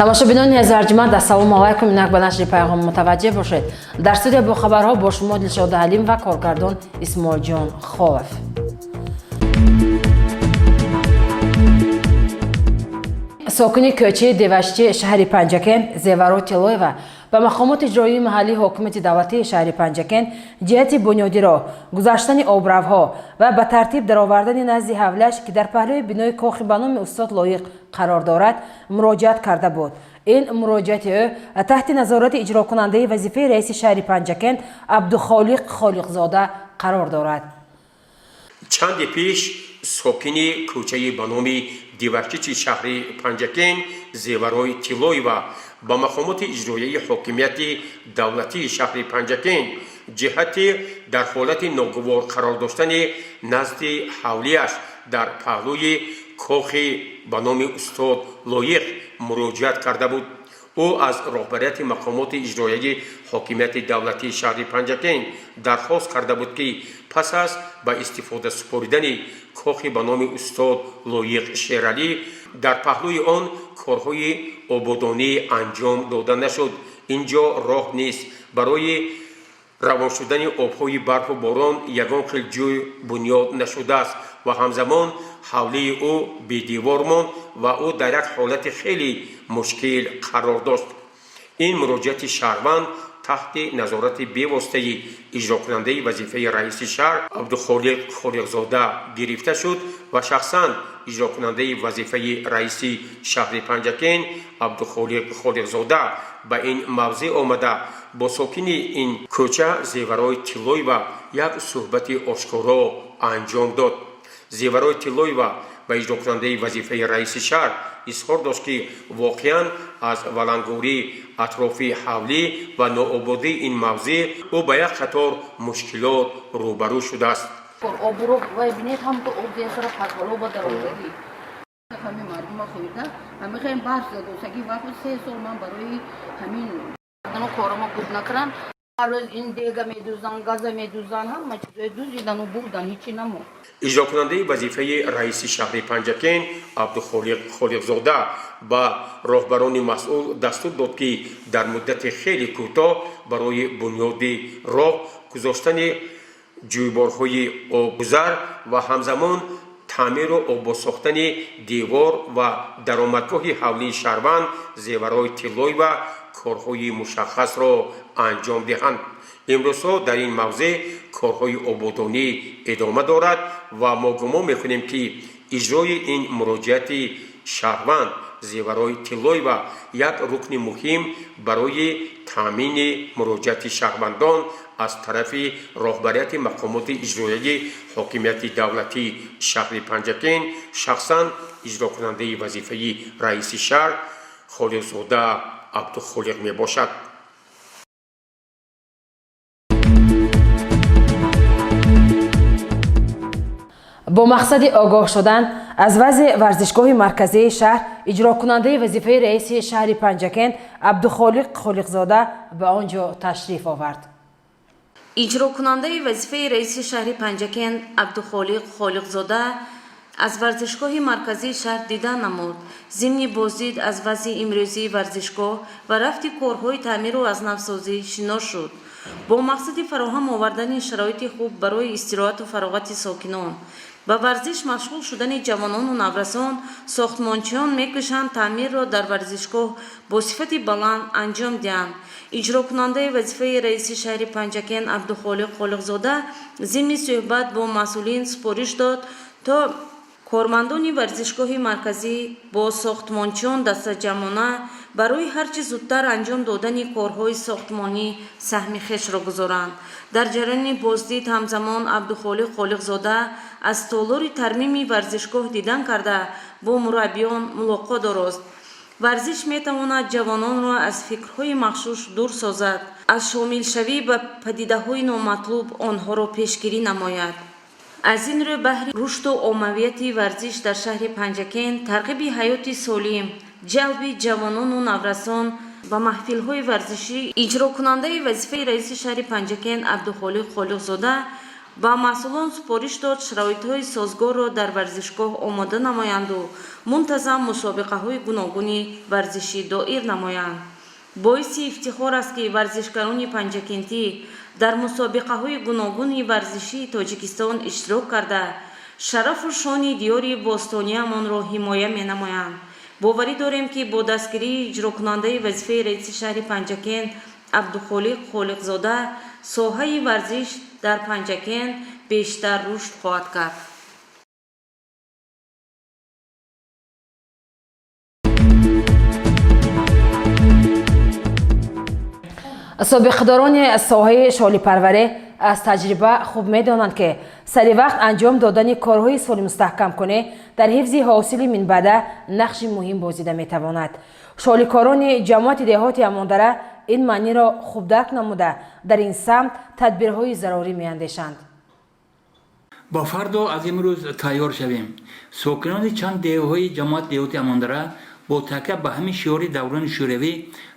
Тамошобинони азиз арҷманд, ассалому алайкум. Инак ба нашри пайғом мутаваҷҷеҳ бошед. Дар студия бо хабарҳо бо шумо Дилшода Ҳалим ва коргардон Исмоилҷон Холов. Сокини кӯчаи Девашчи шаҳри Панҷакент Зеваро Тиллоева ба мақомоти иҷроии маҳаллии ҳокимияти давлатии шаҳри Панҷакент ҷиҳати бунёди роҳ, гузаштани обравҳо ва ба тартиб даровардани назди ҳавлиаш, ки дар паҳлӯи бинои кохи ба номи устод Лоиқ қарор дорад, муроҷиат карда буд. Ин муроҷиати ӯ таҳти назорати иҷрокунандаи вазифаи раиси шаҳри Панҷакент Абдухолиқ Холиқзода қарор дорад. Чанде пеш сокини кӯчаи ба номи Девашчичи шаҳри Панҷакент Зеварои Тиллоева ба мақомоти иҷроияи ҳокимияти давлатии шаҳри Панҷакент ҷиҳати дар ҳолати ногувор қарор доштани назди ҳавлиаш дар паҳлӯи кохи ба номи устод Лоиқ муроҷиат карда буд. Ӯ аз роҳбарияти мақомоти иҷроияи ҳокимияти давлатии шаҳри Панҷакент дархост карда буд, ки пас аз ба истифода супоридани кохи ба номи устод Лоиқ Шералӣ дар паҳлӯи он корҳои ободонӣ анҷом дода нашуд. Ин ҷо роҳ нест, барои равон шудани обҳои барфу борон ягон хел ҷӯй бунёд нашудааст ва ҳамзамон ҳавлии ӯ бедевор монд ва ӯ дар як ҳолати хеле мушкил қарор дошт. Ин муроҷиати шаҳрванд таҳти назорати бевоситаи иҷрокунандаи вазифаи раиси шаҳр Абдухолиқ Холиқзода гирифта шуд ва шахсан иҷрокунандаи вазифаи раиси шаҳри Панҷакент Абдухолиқ Холиқзода ба ин мавзеъ омада бо сокини ин кӯча Зеварои Тиллоева як суҳбати ошкоро анҷом дод. Зеварои Тиллоева ба иҷрокунандаи вазифаи раиси шаҳр изҳор дошт, ки воқеан аз валангорӣ атрофи ҳавлӣ ва ноободии ин мавзеъ ӯ ба як қатор мушкилот рӯбарӯ шудааст. Обуро вай бинед, ҳамто об зесара пасвало ба даромадагӣ ҳамин мардума хӯрда, ҳамихем барф задосагӣ вақт 3 сол ман барои ҳамин корома буд накардан. Ҳар рӯз ин дега медузан, газа медузан, ҳама чизое дузидану бурдан, ҳичи намонд. Иҷрокунандаи вазифаи раиси шаҳри Панҷакент Абдухолиқ Холиқзода ба роҳбарони масъул дастур дод, ки дар муддати хеле кӯтоҳ барои бунёди роҳ, гузоштани ҷӯйборҳои обгузар ва ҳамзамон таъмиру ободсохтани девор ва даромадгоҳи ҳавлии шаҳрванд Зеварои Тиллоева корҳои мушаххасро анҷом диҳанд. Имрӯзҳо дар ин мавзеъ корҳои ободонӣ идома дорад ва мо гумон мекунем, ки иҷрои ин муроҷиати шаҳрванд Зеварои Тиллоева як рукни муҳим барои таъмини муроҷиати шаҳрвандон аз тарафи роҳбарияти мақомоти иҷроияи ҳокимияти давлатии шаҳри Панҷакент, шахсан иҷрокунандаи вазифаи раиси шаҳр Холиқзода Абдухолиқ мебошад. Бо мақсади огоҳ шудан аз вазъи варзишгоҳи марказии шаҳр иҷрокунандаи вазифаи раиси шаҳри Панҷакент Абдухолиқ Холиқзода ба он ҷо ташриф овард. Иҷрокунандаи вазифаи раиси шаҳри Панҷакент Абдухолиқ Холиқзода аз варзишгоҳи марказии шаҳр дида намуд. Зимни боздид аз вазъи имрӯзии варзишгоҳ ва рафти корҳои таъмиру аз навсозӣ шинос шуд. Бо мақсади фароҳам овардани шароити хуб барои истироҳату фароғати сокинон, ба варзиш машғул шудани ҷавонону наврасон, сохтмончиён мекӯшанд таъмирро дар варзишгоҳ бо сифати баланд анҷом диҳанд. Иҷрокунандаи вазифаи раиси шаҳри Панҷакент Абдухолиқ Холиқзода зимни суҳбат бо масъулин супориш дод, то кормандони варзишгоҳи марказӣ бо сохтмончиён дастаҷамъона барои ҳарчи зудтар анҷом додани корҳои сохтмонӣ саҳми хешро гузоранд. Дар ҷараёни боздид ҳамзамон Абдухолиқ Холиқзода аз толори тармими варзишгоҳ дидан карда, бо мураббиён мулоқот орост. Варзиш метавонад ҷавононро аз фикрҳои мағшуш дур созад, аз шомилшавӣ ба падидаҳои номатлуб онҳоро пешгирӣ намояд. Аз ин рӯ баҳри рушду оммавияти варзиш дар шаҳри Панҷакент, тарғиби ҳаёти солим, ҷалби ҷавонону наврасон ба маҳфилҳои варзишӣ, иҷрокунандаи вазифаи раиси шаҳри Панҷакент Абдухолиқ Холиқзода Ба масъулон супориш дод, шароитҳои созгорро дар варзишгоҳ омода намоянду мунтазам мусобиқаҳои гуногуни варзишӣ доир намоянд. Боиси ифтихор аст, ки варзишгарони панҷакентӣ дар мусобиқаҳои гуногуни варзишии Тоҷикистон иштирок карда, шарафу шони диёри бостониямонро ҳимоя менамоянд. Боварӣ дорем, ки бо дастгирии иҷрокунандаи вазифаи раиси шаҳри Панҷакент Абдухолиқ Холиқзода соҳаи варзиш дар Панҷакент бештар рушд хоҳад кард. Собиқадорони соҳаи шолипарварӣ аз таҷриба хуб медонанд, ки сари вақт анҷом додани корҳои солимустаҳкамкунӣ дар ҳифзи ҳосили минбаъда нақши муҳим бозида метавонад. Шоликорони ҷамоати деҳоти Амондара ин маъниро хуб дарк намуда, дар ин самт тадбирҳои зарурӣ меандешанд. Ба фардо аз имрӯз тайёр шавем. Сокинони чанд деҳаҳои ҷамоат деҳоти Амондара бо такя ба ҳамин шиори даврони шӯравӣ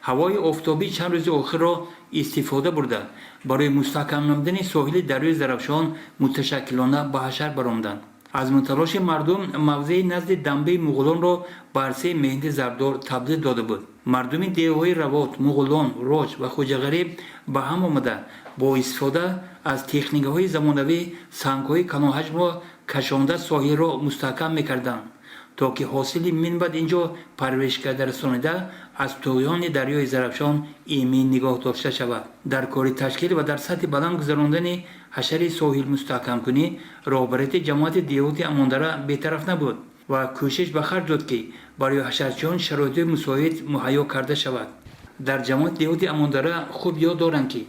ҳавои офтобии чанд рӯзи охирро истифода бурда, барои мустаҳкам намудани соҳили дарёи Зарафшон муташаккилона ба ҳашар баромаданд. Аз муталоши мардум мавзеи назди дамбаи муғулонро ба арсаи меҳнати зардор табдил дода буд. Мардуми деҳаҳои Равот, Муғулон, Роҷ ва Хоҷағариб ба ҳам омада, бо истифода аз техникаҳои замонавӣ сангҳои калонҳаҷмро кашонда, соҳилро мустаҳкам мекарданд, то ки ҳосили минбаъд инҷо парвариш карда расонида аз туғёни дарёи Зарафшон эмин нигоҳ дошта шавад. Дар кори ташкил ва дар сатҳи баланд гузарондани ҳашари соҳилмустаҳкамкунӣ роҳбарияти ҷамоати деҳоти Амондара бетараф набуд ва кӯшиш ба харҷ дод, ки барои ҳашарчиён шароитҳои мусоид муҳайё карда шавад. Дар ҷамоати деҳоти Амондара хуб ёд доранд, ки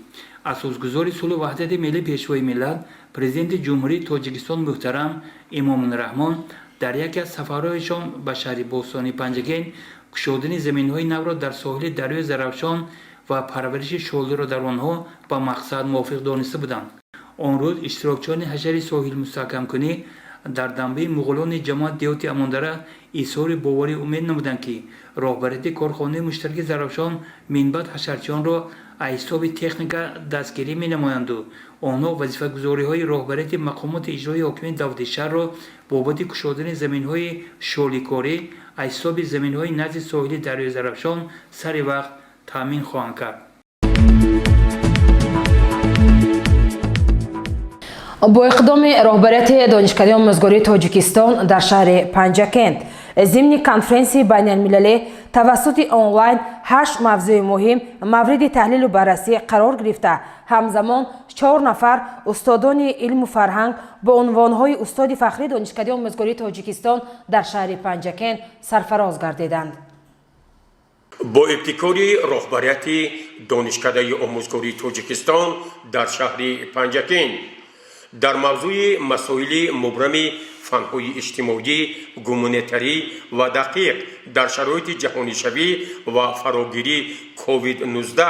асосгузори сулҳу ваҳдати миллӣ, Пешвои миллат, Президенти Ҷумҳурии Тоҷикистон муҳтарам Эмомалӣ Раҳмон дар яке аз сафарҳояшон ба шаҳри бостонии Панҷакент кушодани заминҳои навро дар соҳили дарёи Зарафшон ва парвариши шолиро дар онҳо ба мақсад мувофиқ дониста буданд. Он рӯз иштирокчиёни ҳашари соҳилмустаҳкамкунӣ дар дамбаи муғулони ҷамоат деҳоти Амондара изҳори боварӣ умед намуданд, ки роҳбарияти корхонаи муштараки Зарафшон минбаъд ҳашарчиёнро аз ҳисоби техника дастгирӣ менамоянду онҳо вазифагузориҳои роҳбарияти мақомоти иҷроии ҳокимияти давлати шаҳрро бобати кушодани заминҳои шоликорӣ аз ҳисоби заминҳои назди соҳили дарёи Зарафшон сари вақт таъмин хоҳанд кард. Бо иқдоми роҳбарияти Донишкадаи омӯзгории Тоҷикистон дар шаҳри Панҷакент зимни конференсияи байналмилалӣ тавассути онлайн ҳашт мавзӯи муҳим мавриди таҳлилу баррасӣ қарор гирифта, ҳамзамон чор нафар устодони илму фарҳанг бо унвонҳои устоди фахрии Донишкадаи омӯзгории Тоҷикистон дар шаҳри Панҷакент сарфароз гардиданд. Бо ибтикори роҳбарияти Донишкадаи омӯзгории Тоҷикистон дар шаҳри Панҷакент дар мавзӯи масоили мубрами фанҳои иҷтимоӣ, гуманитарӣ ва дақиқ дар шароити ҷаҳонишавӣ ва фарогирии COVID-19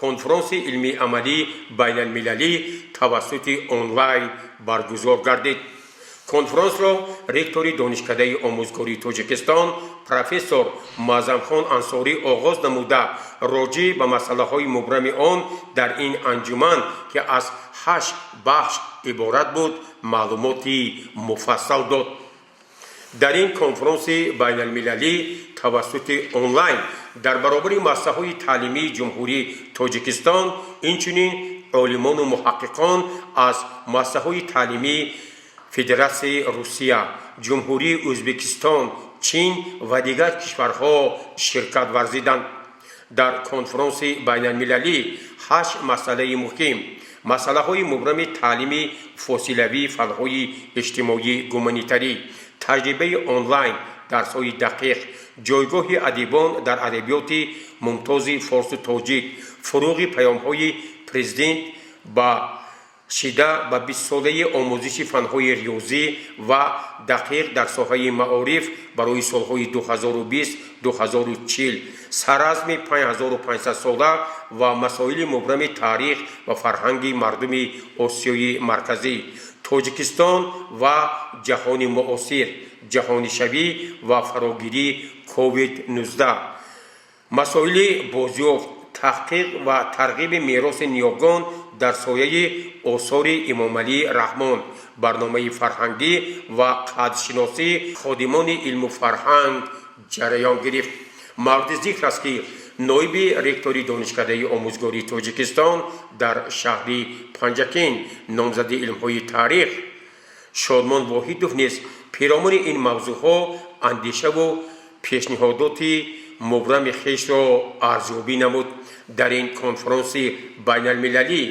конфронси илмии амалии байналмилалӣ тавассути онлайн баргузор гардид. Конфронсро ректори Донишкадаи омӯзгории Тоҷикистон профессор Муаззамхон Ансорӣ оғоз намуда, роҷеъ ба масъалаҳои мубрами он дар ин анҷуман, ки аз ҳашт бахш иборат буд, маълумоти муфассал дод. Дар ин конфронси байналмилалӣ тавассути онлайн дар баробари муассисаҳои таълимии Ҷумҳурии Тоҷикистон инчунин олимону муҳаққиқон аз муассисаҳои таълимии Федератсияи Русия, Ҷумҳурии Ӯзбекистон, Чин ва дигар кишварҳо ширкат варзиданд. Дар конфронси байналмилалӣ ҳашт масъалаи муҳим: масъалаҳои мубрами таълими фосилавии фанҳои иҷтимоӣ гуманитарӣ, таҷрибаи онлайн дарсҳои дақиқ, ҷойгоҳи адибон дар адабиёти мумтози форсу тоҷик, фуруғи паёмҳои Президент ба шида ба бистсолаи омӯзиши фанҳои риёзӣ ва дақиқ дар соҳаи маориф барои солҳои 2020-2040, саразми 5500 сола ва масоили мубрами таърих ва фарҳанги мардуми Осиёи Марказӣ, Тоҷикистон ва ҷаҳони муосир, ҷаҳонишавӣ ва фарогирии COVID-19, масоили бозёфт, таҳқиқ ва тарғиби мероси ниёгон Дар сояи осори Эмомалӣ Раҳмон барномаи фарҳангӣ ва қадршиносии ходимони илму фарҳанг ҷараён гирифт. Мавриди зикр аст, ки ноиби ректори Донишкадаи омӯзгории Тоҷикистон дар шаҳри Панҷакент, номзади илмҳои таърих Шодмон Воҳидов низ пиромуни ин мавзӯъҳо андешаву пешниҳодоти мубрами хешро арзёбӣ намуд. Дар ин конфронси байналмилалӣ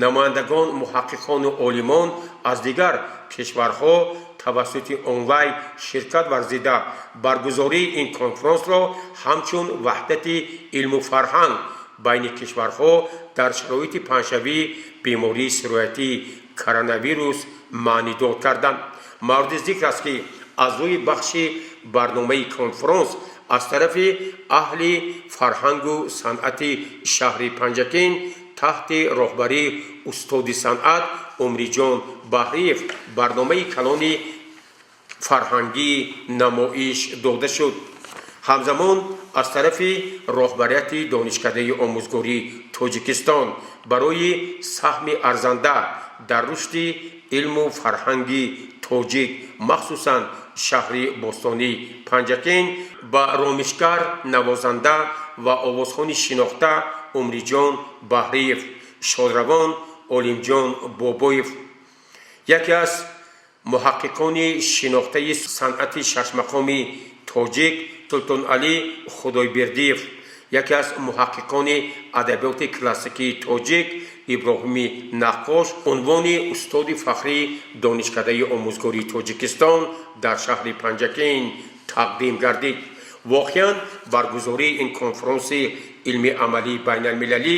намояндагон, муҳаққиқону олимон аз дигар кишварҳо тавассути онлайн ширкат варзида, баргузории ин конфронсро ҳамчун ваҳдати илму фарҳанг байни кишварҳо дар шароити паҳншавии бемории сироятии коронавирус маънидор карданд. Мавриди зикр аст, ки аз рӯи бахши барномаи конфронс аз тарафи аҳли фарҳангу санъати шаҳри Панҷакент таҳти роҳбарии устоди санъат Умриҷон Баҳриев барномаи калони фарҳангӣ намоиш дода шуд. Ҳамзамон аз тарафи роҳбарияти Донишкадаи омӯзгории Тоҷикистон барои саҳми арзанда дар рушди илму фарҳанги тоҷик, махсусан шаҳри бостонии Панҷакент, ба ромишгар, навозанда ва овозхони шинохта Умриҷон Баҳриев, шодравон Олимҷон Бобоев, яке аз муҳаққиқони шинохтаи санъати шашмақоми тоҷик Султоналӣ Худойбердиев, яке аз муҳаққиқони адабиёти классикии тоҷик Иброҳими Наққош унвони устоди фахрии Донишкадаи омӯзгории Тоҷикистон дар шаҳри Панҷакент тақдим гардид. Воқеан, баргузории ин конфронси илми-амалии байналмилалӣ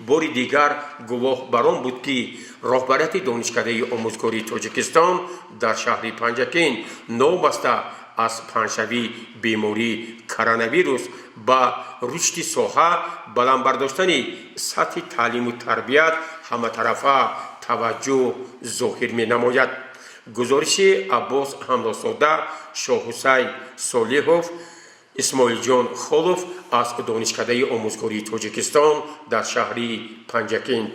бори дигар гувоҳ бар он буд, ки роҳбарияти Донишкадаи омӯзгории Тоҷикистон дар шаҳри Панҷакент новобаста аз паҳншавии бемории коронавирус ба рушди соҳа, баланд бардоштани сатҳи таълиму тарбият ҳаматарафа таваҷҷӯҳ зоҳир менамояд. Гузориши Аббос Ҳамросода, Шоҳҳусайн Солиҳов, Исмоилҷон Холов аз Донишкадаи омӯзгории Тоҷикистон дар шаҳри Панҷакент.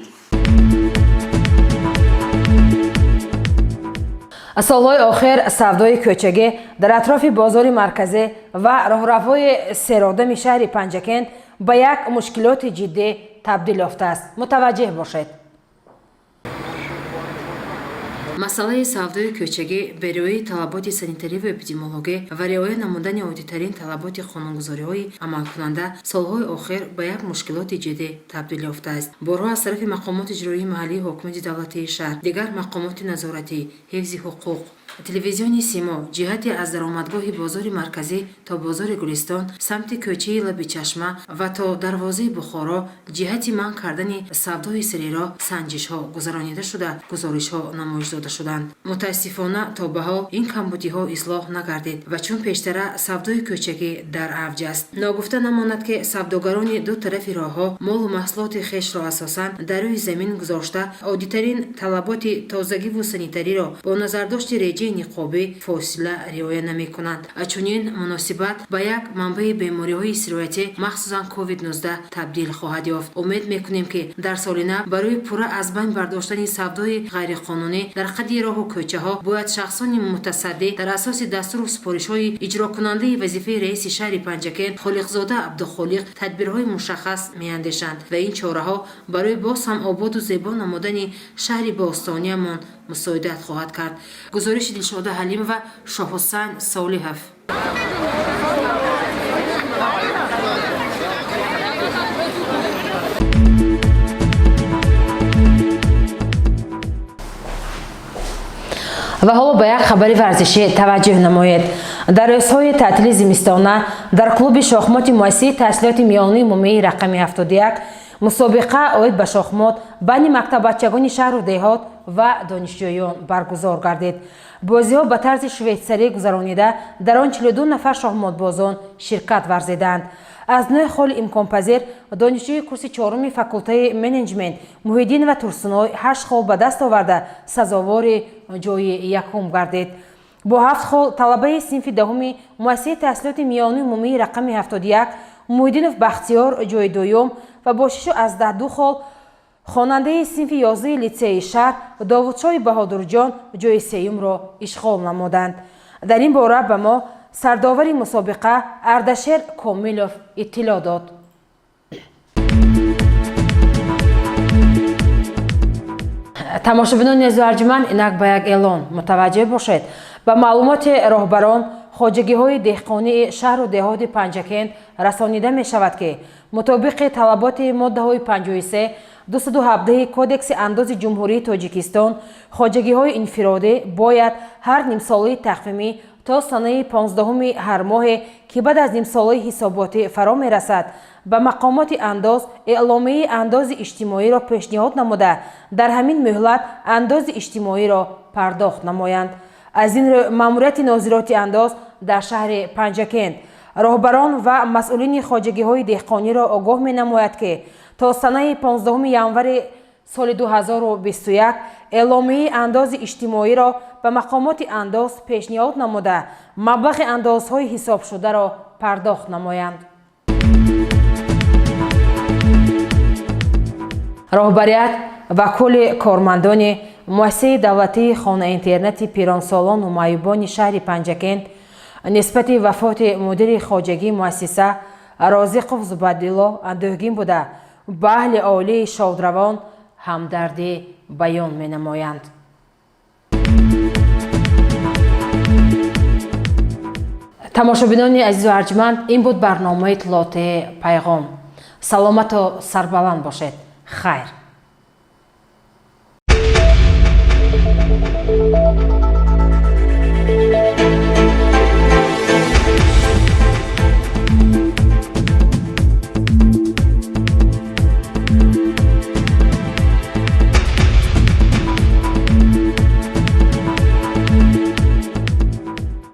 Солҳои охир савдои кӯчагӣ дар атрофи бозори марказӣ ва роҳравҳои серодами шаҳри Панҷакент ба як мушкилоти ҷиддӣ табдил ёфтааст. Мутаваҷҷеҳ бошед. Масъалаи савдои кӯчагӣ бе риояи талаботи санитариву эпидемиологӣ ва риоя намудани оддитарин талаботи қонунгузориҳои амалкунанда солҳои охир ба як мушкилоти ҷиддӣ табдил ёфтааст. Борҳо аз тарафи мақомоти иҷроии маҳаллии ҳокимияти давлатии шаҳр, дигар мақомоти назоратӣ, ҳифзи ҳуқуқ, телевизиони Симо ҷиҳати аз даромадгоҳи бозори марказӣ то бозори Гулистон, самти кӯчаи Лаби Чашма ва то дарвозаи Бухоро ҷиҳати манъ кардани савдои сарироҳ санҷишҳо гузаронида шуда, гузоришҳо намоиш дода шуданд. Мутаассифона, то ба ҳол ин камбудиҳо ислоҳ нагардид ва чун пештара савдои кӯчагӣ дар авҷ аст. Ногуфта намонад, ки савдогарони ду тарафи роҳҳо молу маҳсулоти хешро асосан дар рӯи замин гузошта, оддитарин талаботи тозагиву санитариро бо назардошти реҷаи ниқобӣ, фосила риоя намекунанд. Чунин муносибат ба як манбаи бемориҳои сироятӣ, махсусан COVID-19 табдил хоҳад ёфт. Умед мекунем, ки дар соли нав барои пурра аз байн бардоштани савдои ғайриқонунӣ дар қади роҳу кӯчаҳо бояд шахсони мутасаддӣ дар асоси дастуру супоришҳои иҷрокунандаи вазифаи раиси шаҳри Панҷакент Холиқзода Абдухолиқ тадбирҳои мушаххас меандешанд ва ин чораҳо барои боз ҳам ободу зебо намудани шаҳри бостониямон мусоидат хоҳад кард. Гузориши Дилшода Ҳалимова, Шоҳҳусайн Солиҳов. Ва ҳоло ба як хабари варзишӣ таваҷҷӯҳ намоед. Дар рӯзҳои таътили зимистона дар клуби шохмоти муассисаи таҳсилоти миёнаи умумии рақами 71 мусобиқа оид ба шохмот байни мактаббачагони шаҳру деҳот ва донишҷӯён баргузор гардид. Бозиҳо ба тарзи швейтсарӣ гузаронида, дар он 42 нафар шоҳмотбозон ширкат варзиданд. Аз нӯҳ холи имконпазир донишҷӯи курси чоруми факултаи менеҷмент Муҳиддинова Турсуной ҳашт хол ба даст оварда, сазовори ҷои якум гардид. Бо ҳафт хол талабаи синфи 10-уми муассисаи таҳсилоти миёнаи умумии рақами 71 Муҳиддинов Бахтиёр ҷои дуюм ва бо 6,2 хол Хонандаи синфи 11 литсеи шаҳр Довудшоҳи Баҳодурҷон ҷои сеюмро ишғол намуданд. Дар ин бора ба мо сардовари мусобиқа Ардашер Комилов иттилоъ дод. Тамошобинони азизу арҷуманд, инак ба як эълон мутаваҷҷеҳ бошед. Ба маълумоти роҳбарон хоҷагиҳои деҳқонии шаҳру деҳоти Панҷакент расонида мешавад, ки мутобиқи талаботи моддаҳои 53, 217 Кодекси андози Ҷумҳурии Тоҷикистон хоҷагиҳои инфиродӣ бояд ҳар нимсолаи тақвимӣ то санаи 15-уми ҳар моҳе, ки баъд аз нимсолаи ҳисоботӣ фаро мерасад, ба мақомоти андоз эъломияи андози иҷтимоиро пешниҳод намуда, дар ҳамин муҳлат андози иҷтимоиро пардохт намоянд. Аз ин рӯ маъмурияти нозироти андоз дар шаҳри Панҷакент роҳбарон ва масъулини хоҷагиҳои деҳқониро огоҳ менамояд, ки то санаи 15 январи соли 2021 эъломияи андози иҷтимоиро ба мақомоти андоз пешниҳод намуда, маблағи андозҳои ҳисобшударо пардохт намоянд. Роҳбарият ва кулли кормандони муассисаи давлатии хона-интернати пиронсолону маъюбони шаҳри Панҷакент нисбати вафоти мудири хоҷагии муассиса Розиқов Зубайдулло андӯҳгин буда, ба аҳли оилаи шодравон ҳамдардӣ баён менамоянд. Тамошобинони азизу арҷманд, ин буд барномаи иттилоотии Пайғом. Саломату сарбаланд бошед. Хайр.